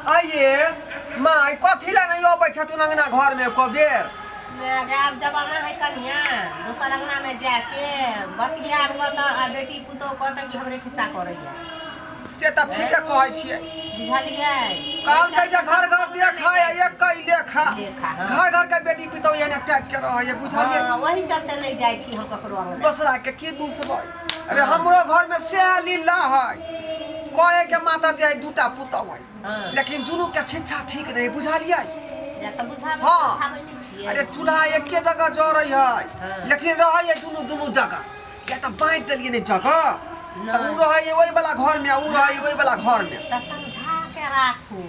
आइए माय, कथी लए नहि अबै छथुन अंगना घरमे एको बेर? आब जमाना है कनिया, दोसर अंगना में जाके बतियाब तऽ आ बेटी पुतोह कहतै कि हमरे खिस्सा करैया। से तऽ ठीके कहै छियै। बुझलियै? कहलकै जे घर घर देखा आ एक लेखा। लेखा, हँ। घर घर के बेटी पुतोह एहने टाइप के रहैया, बुझलियै? हँ, वही चलते नहि जाइ छी हम ककरो अंगना। दोसरा के की दूसबै? अरे हमरो घर में सएह लीला है, कहे के मातर जे दूटा पुतोह है, लेकिन दुनू के शिक्षा ठीक नहीं, बुझलियै? या तऽ बुझाबै। हँ। बुझाबै नहि छियै। अरे चूल्हा एके जगह जरै है, लेकिन रहै है दुनू दुनू जगह। किया तऽ बाँटि देलियै ने जगह, तऽ ओ नहि। रहै है ओहि वाला घर में आ ओ रहै है ओहि वाला घर में। तऽ समझा के राखू,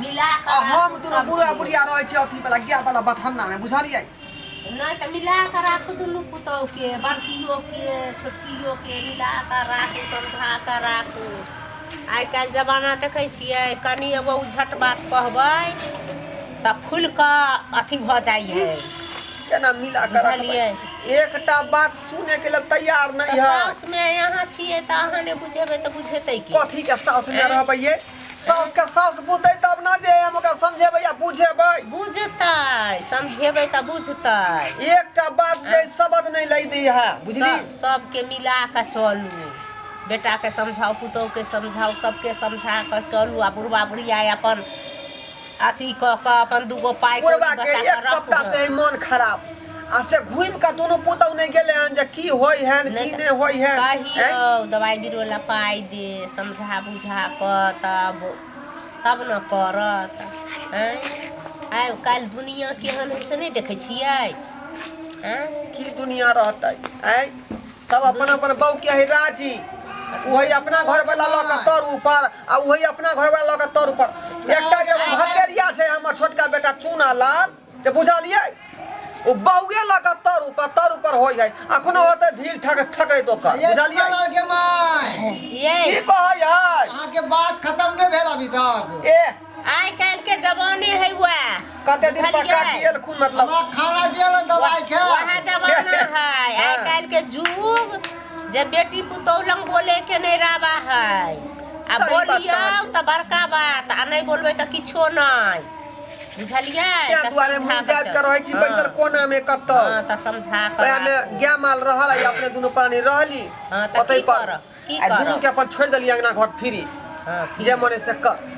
मिला के आ हम राखू दुनू बुढ़ा सबके। बुढ़िया रहै छी अथी वाला गाय वाला बथन्ना में, बुझलियै? नहि तऽ मिला कऽ राखू दुनू पुतोहुके, बड़कियोके छोटकियोके मिला कऽ राखू, समझा कऽ राखू। आइ काल्हि जमाना देखै छियै, कनि एगो उझट बात कहबै तऽ फूलि कऽ अथी भऽ जाइ है। केना मिला कऽ रखबै? बुझलियै? एकटा बात सुने के लेल तैयार तऽ नहीं है। साउसमे अहाँ छियै तऽ अहाँ नहि बुझेबै तऽ बुझेतै के? कथी के साउस में रहबै ये? साउस के साउस बुझतै तब ने जे हम ओकरा समझेबै या बुझेबै। बुझतै, समझेबै तऽ बुझतै। एकटा बात जे शब्द नहीं लै दी है, बुझली? सबके मिला कऽ चलू, बेटाके समझाउ, पुतोहुके समझाउ, सबके समझा कऽ चलू। आ बुढ़बा बुढ़िया अपन अथी कऽ कऽ अपन दूगो पाइ कौड़ी बुढ़बा के बचा कऽ एक सप्ताह राखू। से है मन खराब, आ से घूमि कऽ दुनू पुतहु नहि गेलै हन जे की होइ हन की नहि नहि होइ हन। कहियौ दवाइ बीरो लए पाइ दे, समझा बुझा कऽ तब तब ने करत। आँय, आइ काल्हि दुनिआँ केहन हइ से नहि देखै छियै? आँय, की दुनिया रहतै? आँय, सब अपन अपन बहू के है राजी, वही अपना घर वाला लऽ कऽ तर ऊपर आ वही अपना घर वाला लऽ कऽ तर ऊपर। एकटा जे भतेरिया छै हमर छोटका बेटा चूना लाल, जे बुझलियै, ओ बहुए लऽ कऽ तर ऊपर होइ है, अखनो होतै ढील ठक ठकरैत ओकर, ये बुझलियै? लाल के माय। ये की कहै है? अहाँके बात खत्म नहि भेल अभी तक। ए, आइ काल्हि के जमाने है वएह। कते दिन पर बुझलियै? काकी एलखुन मतलब। हमरा खाना दिअ ने, दवाइ खायब। वएह जमाना है आइ काल्हि के युग जे बेटी पुतोह लग बोले के नहि रावा है। आ सही बात बोलियौ कहलियै। तऽ बड़का बात, आ नहि बोलबै तऽ किछो नहि, बुझलियै? तें तऽ दुआरे समझा मुँह कऽ जाइत के रहै छी हँ। बैसल कोना मे कतौ। हँ, तऽ समझा कऽ ओएह मे राखू। गाय माल रहल आ अपने दुनू प्राणी रहली। हँ, तऽ ओतै की पर करब, की आ दुनू करब? के अपन छोड़ि देलियै अंगना घर फ्री, हँ, जे मने से कर।